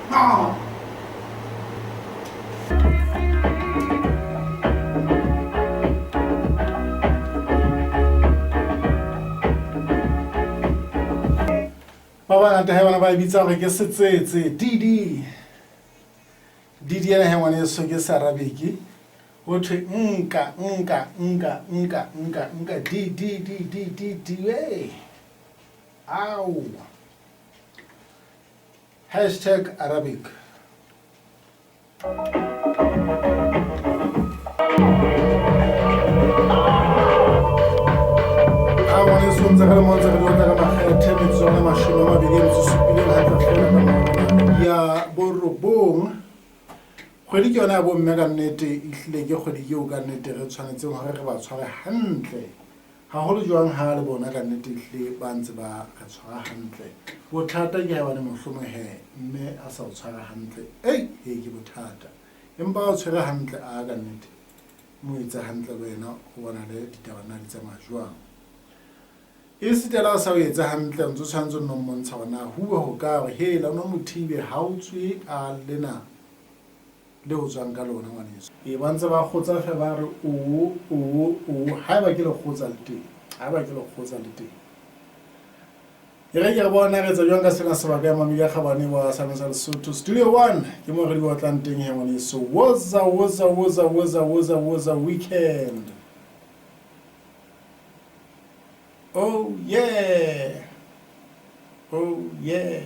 Ba bangata he bana ba e bitsa gore ke setsetse dd dd ena he ngwaneso ke searabiki go thwe nka nka nka nka nka nka d d d d d d e ao hashtag arabic A ngwaneso ntse re le mo ntse re di otla ka makgethe metsotso yona 27 hantle fela ka mora ya borobong. Kgwedi ke yona ya bomme ka nnete, ehlile ke kgwedi eo ka nnete re tshwanetseng hore re ba tshware hantle. Haholo jwang ha le bona ka nnete ehlile ba ntse ba re tshwara hantle. Bothata ke haebane mohlomong he mme a sa o tshwara hantle, ei he ke bothata. Empa ha o tshwere hantle a ka nnete mo etse hantle le wena o bonale ditaba na di tsamaya jwang. Esita le ha o sa o etse hantle o ntse o tshwanetse o nno mmontsha hore na huwe ho kae hore hela o no mo thibe ha o tswe a lena le o tswang ka lona ngwaneso. Ee, ba ntse ba kgotsa fe ba re oo, oo, oo, haeba ke lekgotsa le teng, haeba ke lekgotsa le teng. E re ke re bona re etsa jwang ka sena sebaka ya Mamedi a Kgabane wa Sane sa Lesotho. Studio One ke mo re di otlang teng he ngwaneso. Woza, woza, woza, woza, woza, woza weekend. Oh yeah. Oh yeah.